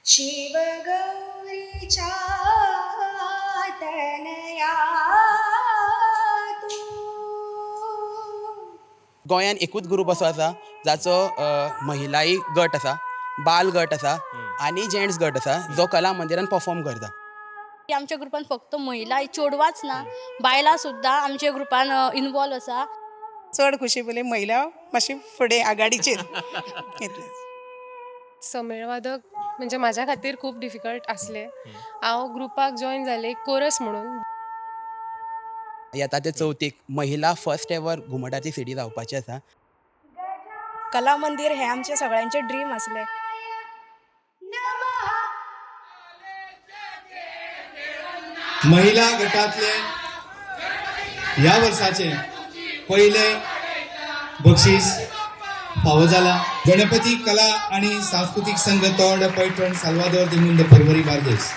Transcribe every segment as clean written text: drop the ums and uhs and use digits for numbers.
शिवगौरीच्या तनया तू. गोंयान एकूच ग्रूप असो आसा जाचो महिलाई गट आसा, बाल गट आसा आनी जेंट्स गट आसा जो कला मंदिरान परफॉर्म करता. आमच्या ग्रुपान फक्त महिला चेडवाच ना, बायलां सुद्दां आमच्या ग्रुपान इनवॉल्व आसा. चड खुशी पयली महिला मातशी फुडें आघाडीचेर येतले. समेळवादक म्हणजे म्हाज्या खातीर खूब डिफिकल्ट आसलें. हांव ग्रुपाक जॉयन जालें कोरस म्हणून. येता ते चवथीक महिला फर्स्ट एवर घुमटाची सीडी जावपाची आसा. कला मंदिर हें आमचें सगळ्यांचें ड्रीम आसलें. महिला गटातले ह्या वर्साचे पयले बक्षीस फावो जाला गणपती कला आणि सांस्कृतिक संघ, तोंड पैठण, साल्वादोर दिमुंद, परवरी, बार्देस.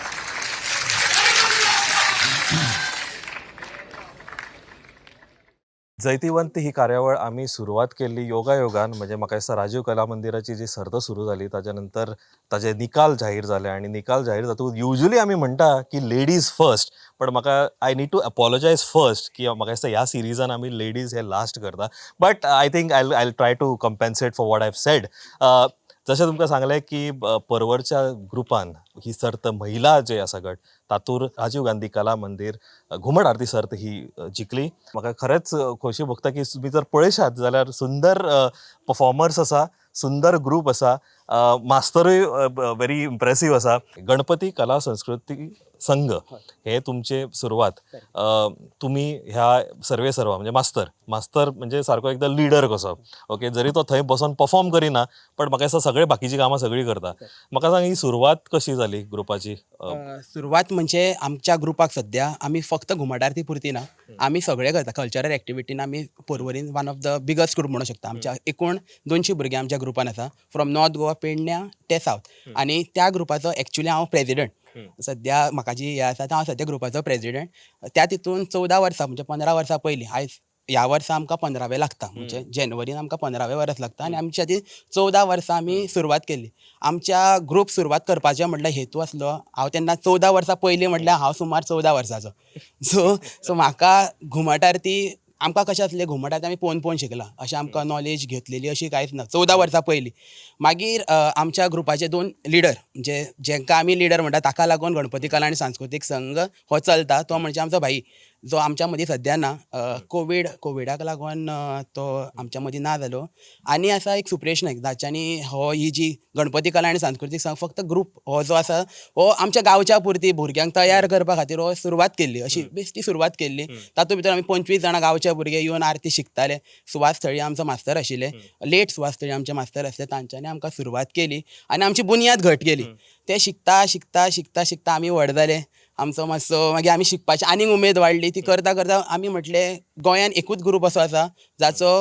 जैतिवंत ही कार्यावळ आमी सुरवात केल्ली योगायोगान. म्हणजे म्हाका दिसता राजीव कला मंदिराची जी सर्त सुरू जाली ताच्या नंतर ताजे निकाल जाहीर जाले आनी निकाल जाहीर जातकूच युजली आमी म्हणटा की लेडीज फर्स्ट, पण म्हाका I need to apologise first की म्हाका दिसता ह्या सिरिजान आमी लेडीज हे लास्ट करता, but I think I try to compensate for what I have said. जशें तुमकां सांगलें की परवरच्या ग्रुपान ही सर्त महिला जे आसा गट तातूर राजीव गांधी कला मंदिर घुमट आरती सर्त ही जिखली. म्हाका खरेंच खोशी भोगता की तुमी जर पळयशात जाल्यार सुंदर परफॉर्मर्स आसा, सुंदर ग्रूप आसा, मास्तरूय व्हेरी इम्प्रेसीव आसा. गणपती कला संस्कृती संघ हे तुमचे सुरवात, तुमी ह्या सर्वे सर्वा म्हणजे मास्तर, मास्तर म्हणजे सारको एकदा लिडर कसो, ओके, जरी तो थंय बसोन परफॉर्म करिना पण म्हाका दिसता सगळे बाकीची कामां सगळीं करता. म्हाका सांग ही सुरवात कशी जाली ग्रुपाची? सुरवात म्हणजे आमच्या ग्रुपाक सद्या आमी फक्त घुमट आरती पुरती ना, आमी सगळे करता. कल्चरल एक्टिविटीन आमी Porvorim one of the biggest group म्हणूंक शकता. आमच्या एकूण 200 भुरगीं आमच्या ग्रुपान आसा, फ्रॉम नॉर्थ गोवा पेडण्या ते सावथ. आनी त्या ग्रुपाचो एक्चुली हांव प्रेजिडंट. सद्या म्हाका जी हें आसा हांव सद्या ग्रुपाचो प्रेजिडंट. त्या तितून 14 वर्सां म्हणजे 15 वर्सां पयलीं, आयज ह्या वर्सा आमकां 15वें लागता, म्हणजे जेनवरीन आमकां 15वें वर्स लागता. आनी आमची आतां 14 वर्सां आमी सुरवात केल्ली. आमच्या ग्रूप सुरवात करपाचें म्हटल्यार हेतू आसलो, हांव तेन्ना 14 वर्सां पयलीं म्हटल्यार हांव सुमार 14 वर्साचो. सो सो म्हाका घुमट आरती आमकां कशें आसलें, घुमट आरती आमी पळोवन पळोवन शिकला, अशें आमकां नॉलेज घेतलेली अशी कांयच ना 14 वर्सां पयलीं. मागीर आमच्या ग्रुपाचे 2 लिडर म्हणजे जेंकां आमी लिडर म्हणटा ताका लागून गणपती कला आनी सांस्कृतीक संघ हो चलता, तो म्हणजे आमचो भाई जो आमच्या मदीं सद्या ना, कोविडाक लागून तो आमच्या मदीं ना जालो. आनी आसा एक सुप्रेश नायक, जाच्यांनी हो ही जी गणपती कला आनी सांस्कृतीक संघ फक्त ग्रूप हो जो आसा हो आमच्या गांवच्या पुरती भुरग्यांक तयार करपा खातीर हो सुरवात केल्ली, अशी बेश्टी सुरवात केल्ली. तातूंत भितर आमी 25 जाणां गांवचे भुरगे येवन आरती शिकताले. सुवास थळी आमचो मास्तर आशिल्ले, लेट सुवास थळी आमचे मास्तर आसले, तांच्यांनी आमकां सुरवात केली आनी आमची बुन्याद घट केली. ते शिकता शिकता शिकता शिकता आमी व्हड जाले. आमचो मातसो मागीर आमी शिकपाची आनीक उमेद वाडली. ती करता करता आमी म्हटलें गोंयान एकूच ग्रूप असो आसा जाचो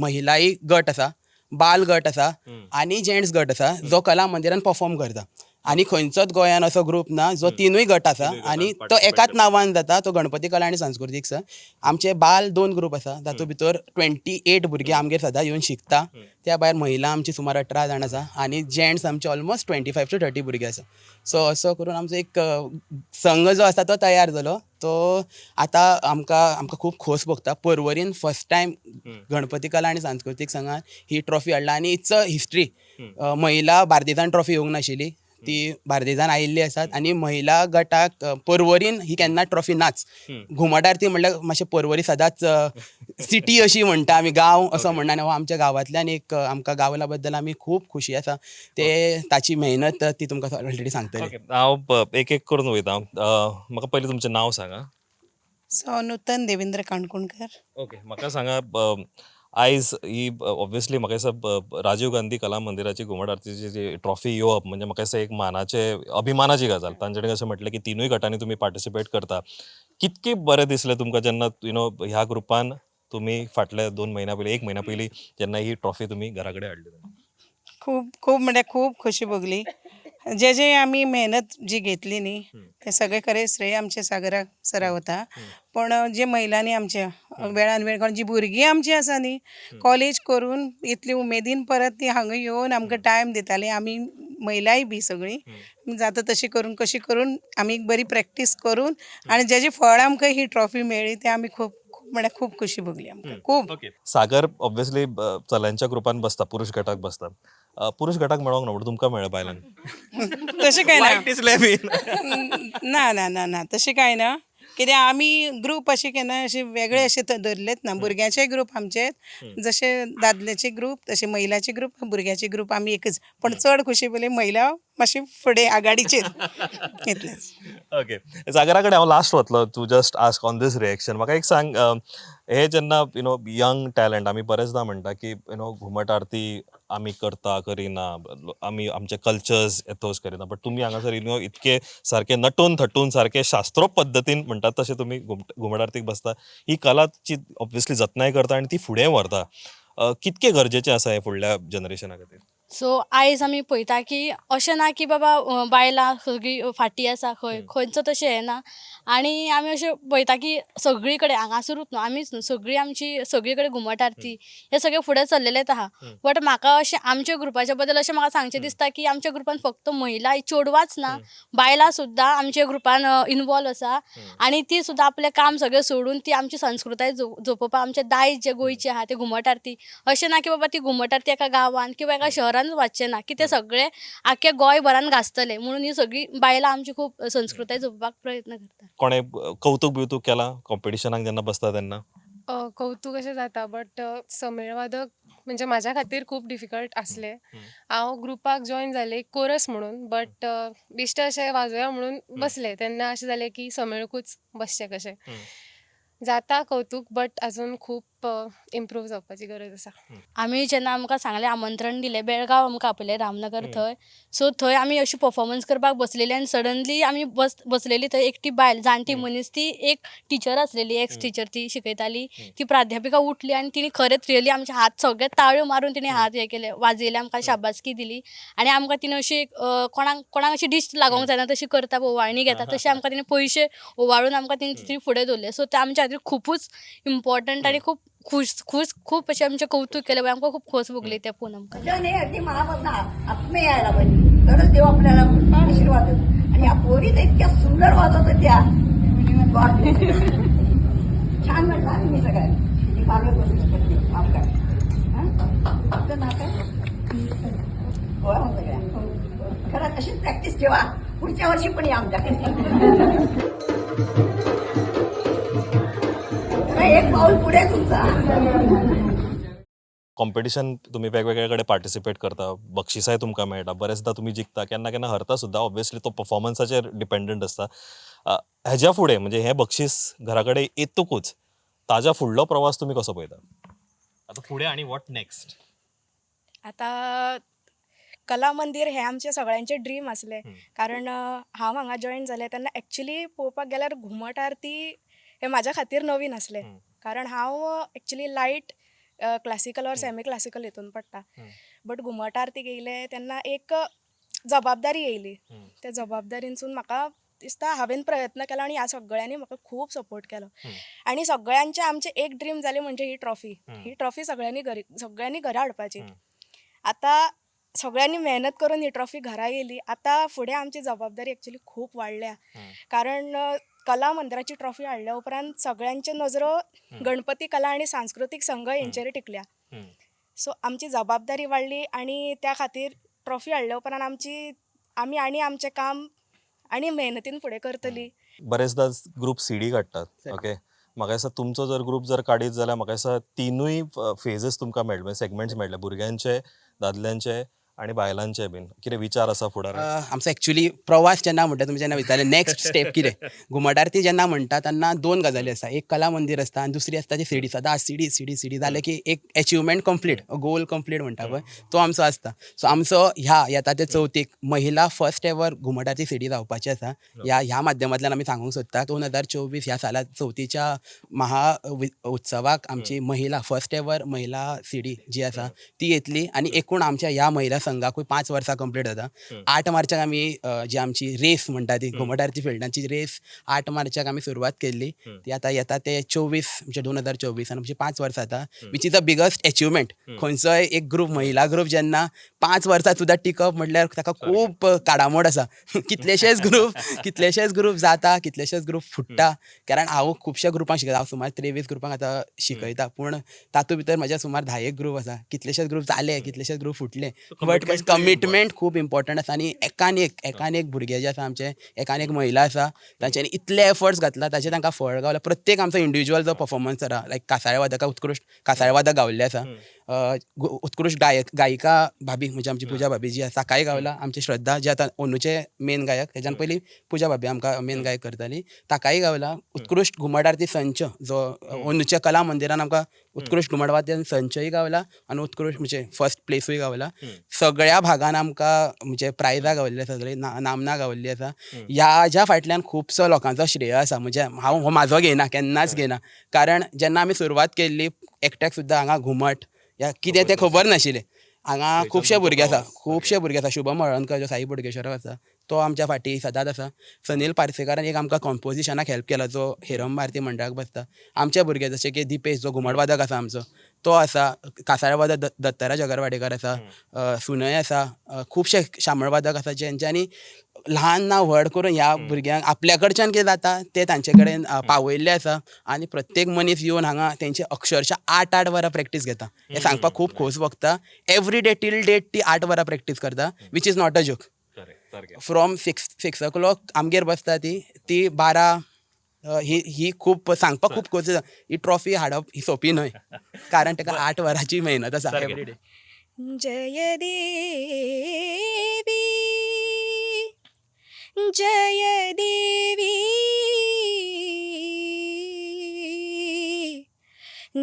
महिलाई गट आसा, बाल गट आसा आनी जेंट्स गट आसा जो कला मंदिरान परफॉर्म करता. आनी खंयचोच गोंयान असो ग्रूप ना जो तिनूय गट आसा आनी तो एकाच नांवान जाता, तो गणपती कला आनी सांस्कृतीक संघ. आमचे बाल 2 ग्रूप आसा, तातूंत भितर 28 भुरगीं आमगेर सदां येवन शिकता. त्या भायर महिला आमची सुमार 18 जाण आसा आनी जेंट्स आमचे ऑलमोस्ट 25 to 30 भुरगे आसा. सो असो करून आमचो एक संघ जो आसा तो तयार जालो. तो आतां आमकां खूब खोस भोगता. पर्वरीन फर्स्ट टायम गणपती कला आनी सांस्कृतीक संघान ही ट्रॉफी हाडला आनी it's a history. महिला बार्देजान ट्रॉफी येवंक नाशिल्ली, ती बार्देजान आयिल्ली आसात. आनी महिला गटाक पर्वरीन ही केन्ना ट्रॉफी नाच. घुमट आरती म्हणल्यार मातशें पर्वरी सदांच सिटी अशी म्हणटा आमी, गांव असो म्हणना. आनी हो आमच्या गांवांतल्यान एक आमकां गावला बद्दल आमी खूब खुशी आसा. ते ताची मेहनत ती तुमकां ऑलरेडी सांगतली. हांव एक एक करून वयता. म्हाका पयलीं तुमचें नांव सांगा. सो नुतन देवेंद्र काणकोणकर. ओके, म्हाका सांगा आयज ही ऑब्वियसली म्हाका दिसता राजीव गांधी कला मंदिराची घुमट आरतीची जी ट्रॉफी येवप म्हणजे म्हाका दिसता एक मानाचे अभिमानाची गजाल. तांच्यानी अशें म्हटलें की तिनूय गटांनी तुमी पार्टिसिपेट करता. कितके बरें दिसलें तुमकां जेन्ना you know ह्या ग्रुपान तुमी फाटल्या 2 म्हयन्या पयलीं, 1 म्हयन्या पयलीं जेन्ना ही ट्रॉफी तुमी घरा कडेन हाडली? खूब खूब म्हळ्यार खूब खोशी भोगली. जे जे आमी मेहनत जी घेतली न्ही ते सगळे खरें श्रेय आमचे सागरा सरा वता. पण जे महिलांनी आमच्या वेळान वेळ, कारण जी भुरगीं आमची आसा न्ही कॉलेज करून इतली उमेदीन परत ती हांगा येवन आमकां टायम दिताली. आमी महिलाय बी सगळीं जाता तशी करून कशी करून आमी एक बरी प्रॅक्टीस करून आनी जेजें फळ आमकां ही ट्रॉफी मेळ्ळी तें आमी खूब खूब म्हळ्यार खूब खोशी भोगली आमकां खूब. ओके, सागर ऑब्वियसली चल्यांच्या ग्रुपान बसता, पुरुष गटाक बसता. पुरुष गटाक मेळोंक ना, पूण तुमकां मेळ्ळें बायलांक. तशें काय ना. वायट दिसलें बीन? ना ना ना ना, तशें कांय ना. कित्याक आमी ग्रूप अशे केन्ना अशे वेगळे अशे धरलेच ना. भुरग्यांचे ग्रूप आमचे जशे दादल्याचे ग्रूप तशे महिलाचे ग्रूप, भुरग्याचे ग्रूप आमी एकच. पण चड खोशी पयली महिला मातशी फुडें आघाडीचेर, इतलेंच. ओके, सागरा कडेन हांव लास्ट वतलो to just ask on this reaction. म्हाका एक सांग, हे जेन्ना you know young talent, आमी बरेचदा म्हणटा की you know घुमट आरती आमी करता करिना, आमी आमचे कल्चर्स एथोस करिना, बट तुमी हांगासर you know इतके सारके नटून थटून सारके शास्त्रो पद्दतीन म्हणटात तशें तुमी घुमट आरतीक बसता. ही कलाची ऑब्वियसली जतनाय करता आनी ती फुडें व्हरता. कितकें गरजेचें आसा हें फुडल्या जनरेशना खातीर? सो आयज आमी पळयता की अशें ना की बाबा बायलां सगळीं फाटीं आसा, खंय खंयचो तशें हें ना. आनी आमी अशें पळयता की सगळी कडेन हांगासरूच न्हू, आमीच न्हू, सगळी आमची सगळी कडेन घुमट आरती हे सगळें फुडें चल्लेलेंच आहा. बट म्हाका अशें आमच्या ग्रुपाच्या बद्दल अशें म्हाका सांगचें दिसता की आमच्या ग्रुपान फक्त महिला चेडवांच ना, बायलां सुद्दां आमच्या ग्रुपान इनवॉल्व आसा आनी ती सुद्दां आपलें काम सगळें सोडून ती आमची संस्कृताय जोपोवपाक, आमचें दायज जें गोंयचें आहा तें घुमट आरती, अशें ना की बाबा ती घुमट आरती एका गांवान किंवा एका शहरान वाजचें ना, की तें सगळें आख्या गोंयभरान गाजतलें म्हणून ही सगळी बायलां आमची खूब संस्कृताय जपोवपाक प्रयत्न करता. कोणें कौतूक बिवतूक केलां कॉम्पिटिशनाक जेन्ना बसता तेन्ना? कौतूक अशें जाता, बट समेळवादक म्हणजे म्हाज्या खातीर खूब डिफिकल्ट आसलें. हांव ग्रुपाक जॉयन जालें कोरस म्हणून, बट बेश्टें अशें वाजोवया म्हणून बसलें तेन्ना अशें जालें की समेळकूच बसचें कशें. जाता कौतूक, बट अजून खूब इम्प्रूव जावपाची गरज आसा. आमी जेन्ना आमकां सांगलें, आमंत्रण दिलें, बेळगांव आमकां आपयलें, रामनगर थंय. सो थंय आमी अशी पफॉर्मन्स करपाक बसलेली आनी सडनली आमी बसलेली थंय एकटी बायल, जाणटी मनीस, ती एक टिचर आसलेली, एक्स टिचर, ती शिकयताली. ती प्राध्यापिका उठली आनी तिणी खरेंच रियली आमचे हात सगळे ताळयो मारून तिणें हात हे केले, वाजयले, आमकां शाबासकी दिली. आनी आमकां तिणें अशी एक कोणाक कोणाक अशी डिश लागोंक जायना तशी करता, ओवाळणी घेता तशें आमकां तिणें पयशे ओवाळून आमकां तिणें ती फुडें दवरले. सो तें आमच्या खातीर खुबूच इम्पॉर्टंट आनी खूब खूश खूश, खूब अशें आमचें कौतूक केलें, आमकां खूब खोस भोगली तें पळोवन आमकां. भजन हे अगदी मनापासून आत्मीय यायला पाहिजे तरच देव आपल्याला आशीर्वाद देतो. आणि या पोरी तर इतक्या सुंदर वाजवत होत्या. God bless you. छान म्हटलं आणि मी सगळ्यांनी मागे बसू शकत नाही. माफ करा. हं? तुमचं नाव काय? हो हो, सगळ्या खरं तशीच प्रॅक्टिस ठेवा. पुढच्या वर्षी पण या आमच्याकडे. खरं एक पाऊल पुढे तुमचा. कॉम्पिटिशन तुमी वेगवेगळे कडेन पार्टिसिपेट करता, बक्षिसांय तुमकां मेळटा, बरेचदा तुमी जिखता, केन्ना केन्ना हरता सुद्दां. ऑब्वियसली तो पफॉर्मन्साचेर डिपेंडंट आसता. हेज्या फुडें म्हणजे हें बक्षीस घरा कडेन येतकूच ताज्या फुडलो प्रवास तुमी कसो पळयता आतां फुडें आनी what next? आता कला मंदीर हें आमचें सगळ्यांचें ड्रीम आसलें, कारण हांव हांगा जॉयन जालें तेन्ना एक्चुली पळोवपाक गेल्यार घुमट आरती हें म्हाज्या खातीर नवीन आसलें, कारण हांव actually light classical or semi classical हितून पडटा. बट घुमट आरती येयलें तेन्ना एक जबाबदारी येयली. त्या जबाबदारीनसून म्हाका दिसता हांवें प्रयत्न केलो आनी ह्या सगळ्यांनी म्हाका खूब सपोर्ट केलो आनी सगळ्यांचें आमचें एक ड्रीम जालें म्हणजे ही ट्रॉफी. ही ट्रॉफी सगळ्यांनी घरा हाडपाची. आतां सगळ्यांनी मेहनत करून ही ट्रॉफी घरा येयली. आतां फुडें आमची जबाबदारी एक्चुली खूब वाडल्या, कारण कला मंदिराची ट्रॉफी हाडल्या उपरांत सगळ्यांच्यो नजरो गणपती कला आनी सांस्कृतीक संघ हेंचेर टिकल्या. सो आमची जबाबदारी वाडली आनी त्या खातीर ट्रॉफी हाडल्या उपरांत आमी आनी आमचें काम आनी मेहनतीन फुडें करतली. बरेचदा ग्रुप सीडी काडटात. ओके, म्हाका दिसता तुमचो जर ग्रुप जर काडीत जाल्यार म्हाका दिसता तिनूय फेजीस तुमकां मेळटले, सेगमेंट्स मेळटले, भुरग्यांचे, दादल्यांचे आनी बायलांचे बीन. कितें विचार आसा फुडाराक? आमचो एक्चुली प्रवास जेन्ना म्हणटा, तुमी जेन्ना विचारलें नेक्स्ट स्टेप कितें, घुमट आरती जेन्ना म्हणटा तेन्ना दोन गजाली आसता. एक कला मंदीर आसता आनी दुसरी आसता ती सीडी. सदां सीडी सीडी सीडी जालें की एक एचिवमेंट कंप्लीट, गोल कंप्लीट म्हणटा पळय, तो आमचो आसता. सो आमचो ह्या येता ते चवथीक महिला फर्स्ट एवर घुमट आरती सीडी जावपाची आसा. ह्या माध्यमांतल्यान आमी सांगूंक सोदता, 2024 ह्या सालात चवथीच्या महा उत्सवाक आमची महिला फर्स्ट एवर महिला सीडी जी आसा ती येतली आनी एकूण आमच्या ह्या महिला संघाकूय 5 वर्सां कंप्लीट जाता. 8 मार्चाक आमी जी आमची रेस म्हणटा ती घुमट आरती फिल्डांची रेस 8 मार्चाक आमी सुरवात केल्ली. ती आतां येता ते 24, म्हणजे 2024 आनी आमची 5 वर्सां जाता, which is a biggest achievement. खंयचोय एक ग्रूप, महिला ग्रूप जेन्ना 5 वर्सां सुद्दां टिकप म्हटल्यार ताका खूब काडामोड आसा. कितलेशेच ग्रूप जाता, कितलेशेच ग्रूप फुट्टा. कारण हांव खुबश्या ग्रुपांक शिकयता. हांव सुमार 23 ग्रुपांक आतां शिकयता, पूण तातूंत भितर म्हज्या सुमार 10 एक ग्रूप आसा. कितलेशेच ग्रूप जाले, कितलेशेच ग्रूप फुटले, बट कमिटमेंट खूब इम्पॉर्टंट आसा. आनी एकान एक भुरगे जे आसा आमचे, एकान एक महिला आसा, तांच्यांनी इतले एफर्ट्स घातला, ताचें तांकां फळ गावला. प्रत्येक आमचो इंडिविज्युअल जो परफॉर्मन्स आसा, लायक कासाळे वादका, उत्कृश्ट कासाळे वादक गावल्ले आसा, उत्कृश्ट गायक गायिका भाभी, म्हणजे आमची पुजा भाभी जी आसा, ताकाय गावला. आमची श्रद्धा जी आतां अंदूचे मेन गायक, तेज्यान पयलीं पुजा भाभी आमकां मेन गायक करताली, ताकाय गावला. उत्कृश्ट घुमट आरती संच जो अंदूच्या कला मंदिरान आमकां उत्कृश्ट घुमट वाद्य संचय गावला आनी उत्कृश्ट म्हणजे फर्स्ट प्लेसूय गावला. सगळ्या भागान आमकां म्हणजे प्रायजां गावल्ली आसा, सगळी नामना गावल्ली आसा. ह्या ज्या फाटल्यान खुबसो लोकांचो श्रेय आसा. म्हणजे हांव हो म्हाजो घेयना, केन्नाच घेयना, कारण जेन्ना आमी सुरवात केल्ली, एकट्याक सुद्दां हांगा घुमट या कितें तें खबर नाशिल्लें. हांगा खुबशे भुरगे आसा, खुबशे भुरगे आसा. शुभम हळदणकर जो साई बोडगेश्वराक आसा, तो आमच्या फाटीं सदांच आसा. सनील पार्सेकारान एक आमकां कॉम्पोजिशनाक हेल्प केला, जो हेरंब भारती मंडळाक बसता. आमचे भुरगे जशे की दिपेश जो घुमट वादक आसा आमचो, तो आसा, कासाळ वादक दत्तराज अगरवाडेकर आसा, सुनय आसा, खुबशे शामळ वादक आसा, जेंच्यांनी ल्हान ना व्हड करून ह्या भुरग्यांक आपल्या कडच्यान कितें जाता तें तांचे कडेन पावयल्लें आसा. आनी प्रत्येक मनीस येवन हांगा तेंचे अक्षरशा 8-8 वरां प्रॅक्टीस घेता हें सांगपाक खूब खोस भोगता. एवरी डे टील डेट ती 8 वरां प्रॅक्टीस करता, which is not a joke. From 6 o'clock आमगेर बसता ती ती 12. ही ही खूब सांगपाक खूब खोस जाता. ही ट्रॉफी हाडप ही सोंपी न्हय, कारण ताका 8 वरांची मेहनत आसा एवरी डे. जय देवी, जय देवी,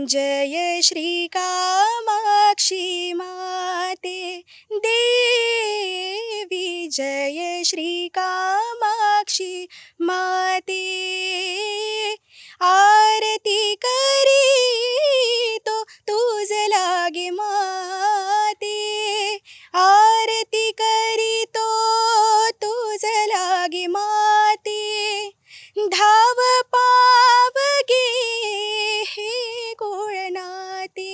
जय श्री कामाक्षी माते देवी, जय श्री कामाक्षी माते. आरती करीतो तुझ लागे माते, आरती करीतो तुझ लागे माते. धाव पाव गे हे कोळनाते.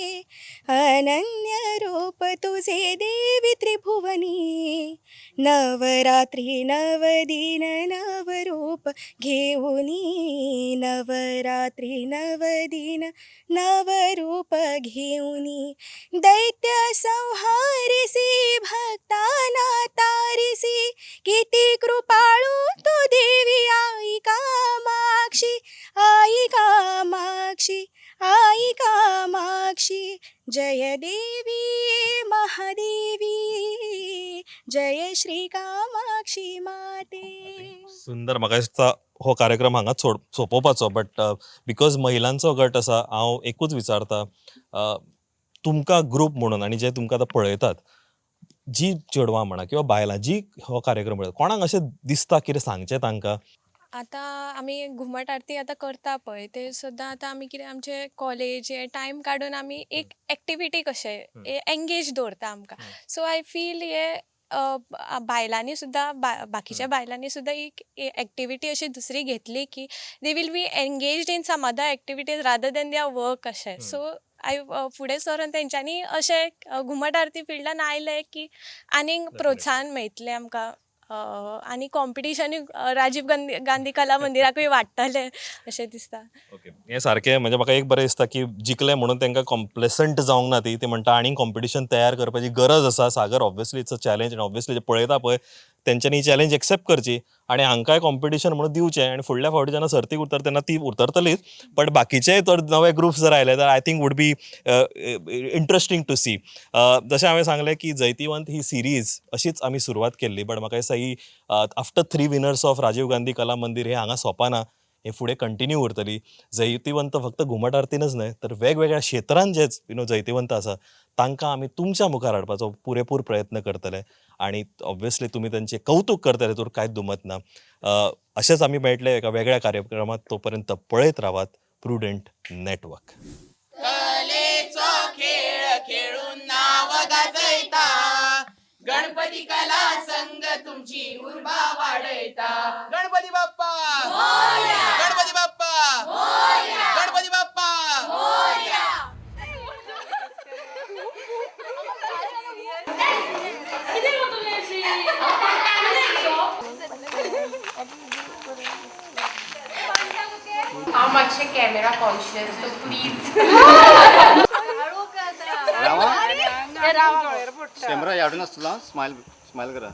अनन्य रूप तुझे देवी त्रिभुवनी, नवरात्री नवदिन नवरूप घेऊनी, नवरात्री नवदिन नवरूप घेऊनी. दैत्य संहारिसी, भक्ताना तारिसी, किती कृपाळू तू देवी आई कामाक्षी, आई कामाक्षी, आई कामाक्षी. जय देवी महादेवी, जय श्री कामाक्षी माते. सुंदर. म्हाका दिसता हो कार्यक्रम हांगाच सोड सोंपोवपाचो, बट because महिलांचो गट आसा, हांव एकूच विचारता, तुमकां ग्रूप म्हणून आनी जे तुमकां आतां पळयतात, जी चेडवां म्हणा किंवा बायलां जी हो कार्यक्रम पळयतात, कोणाक अशें दिसता कितें सांगचें तांकां? आतां आमी घुमट आरती आतां करता पळय, ते सुद्दां आतां आमी कितें आमचे कॉलेज हे टायम काडून आमी एक एक्टिविटी कशें एंगेज दवरता आमकां. सो I feel हे बायलांनी सुद्दां, बाकीच्या बायलांनी सुद्दां एक एक्टिविटी अशी दुसरी घेतली की they will be engaged in some other activities rather than their work अशें. सो I फुडें सरून तेंच्यांनी अशें घुमट आरती फिल्डान आयले की आनीक प्रोत्साहन मेळटलें आमकां आनी कॉम्पिटिशनूय राजीव गांधी गांधी कला मंदिराकूय वाडटलें अशें दिसता. ओके, हें सारकें. म्हणजे म्हाका एक बरें दिसता की जिखलें म्हणून तांकां कॉम्प्लेसंट जावंक ना. ती ती म्हणटा आनीक कॉम्पिटिशन तयार करपाची गरज आसा. सागर, obviously it's a challenge आनी ऑब्वियसली जे पळयता पळय तेंच्यांनी ही चॅलेंज एक्सेप्ट करची आनी हांकांय कॉम्पिटिशन म्हणून दिवचें. आनी फुडल्या फावटी जेन्ना सर्तीक उरतले तेन्ना ती उतरतलीच, बट बाकीचे तर नवे ग्रुप्स जर आयले तर I think would be interesting to see. जशें हांवें सांगलें की जैतिवंत ही सिरीज अशीच आमी सुरवात केल्ली, बट म्हाका दिसता ही after three winners of Rajiv Gandhi कला मंदीर हे हांगा सोंपना, हे फुडें कंटिन्यू उरतली. जैतिवंत फक्त घुमट आरतीनच न्हय तर वेगवेगळ्या क्षेत्रांत जे जैतिवंत आसा तांकां आमी तुमच्या मुखार हाडपाचो पुरेपूर प्रयत्न करतले आनी ऑब्वियसली तुमी तांचें कौतूक करतले तितून कांयच दुमत ना. अशेंच आमी मेळटले एका वेगळ्या कार्यक्रमात. तोपर्यंत पळयत रावात प्रुडंट नेटवर्क. कलेचो खेळ खेळून नाव गाजयता. गणपती कला संघ तुमची उर्बा वाढयता. गणपती बाप्पा, गणपती बाप्पा, गणपती बाप्पा. हांव मातशें camera conscious, so please. Camera याडून आसतलो. स्मायल, स्मायल करा.